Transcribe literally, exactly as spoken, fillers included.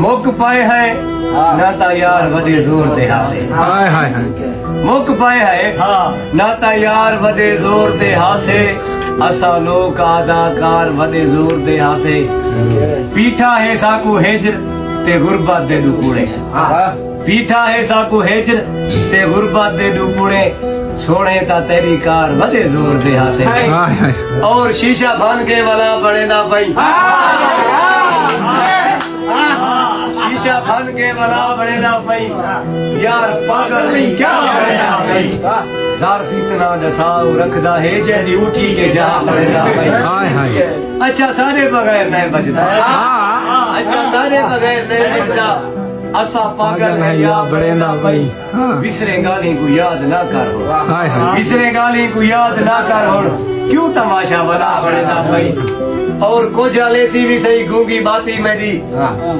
مک پائے ہیں، نہ تا یار وݙے زور دے ہاسے۔ ہائے ہائے ہائے۔ مک پائے ہیں، نہ تا یار وݙے زور دے ہاسے۔ اساں لوک اداکار وݙے زور دے ہاسے۔ پیٹھا ہے ساکوں ہجر تے غربت دے ݙو کوڑے۔ پیٹھا ہے ساکوں ہجر تے غربت دے ݙو کوڑے۔ سوہݨے، تا تیݙی کار وݙے زور دے ہاسے۔ ہائے ہائے۔ اور شیشہ بھن کے ولا بݨیندا پئی۔ شیشہ بھن کے ولا بݨیندا پئی۔ یار پاگل نہیں، کیا بݨیندا پئی؟ زار فتنہ ݙساؤ رکھدا ہے، جیندی اٹھی کے جا بݨیندا پئی۔ ہائے ہائے۔ اچھا، ساݙے بغیر نہیں بچدا۔ ہاں۔ اچھا، ساݙے بغیر نہیں بچدا۔ اساں پاگل ہیں یا بݨیندا پئی۔ ہاں۔ وسریں ڳالھیں کوں یاد نہ کر ہݨ۔ ہائے ہائے۔ وسریں ڳالھیں کوں یاد نہ کر ہݨ۔ کیوں تماشا ولا بݨیندا پئی؟ اور کجھ آلیسی وی سہی، گونگی باتی میݙی۔ ہاں۔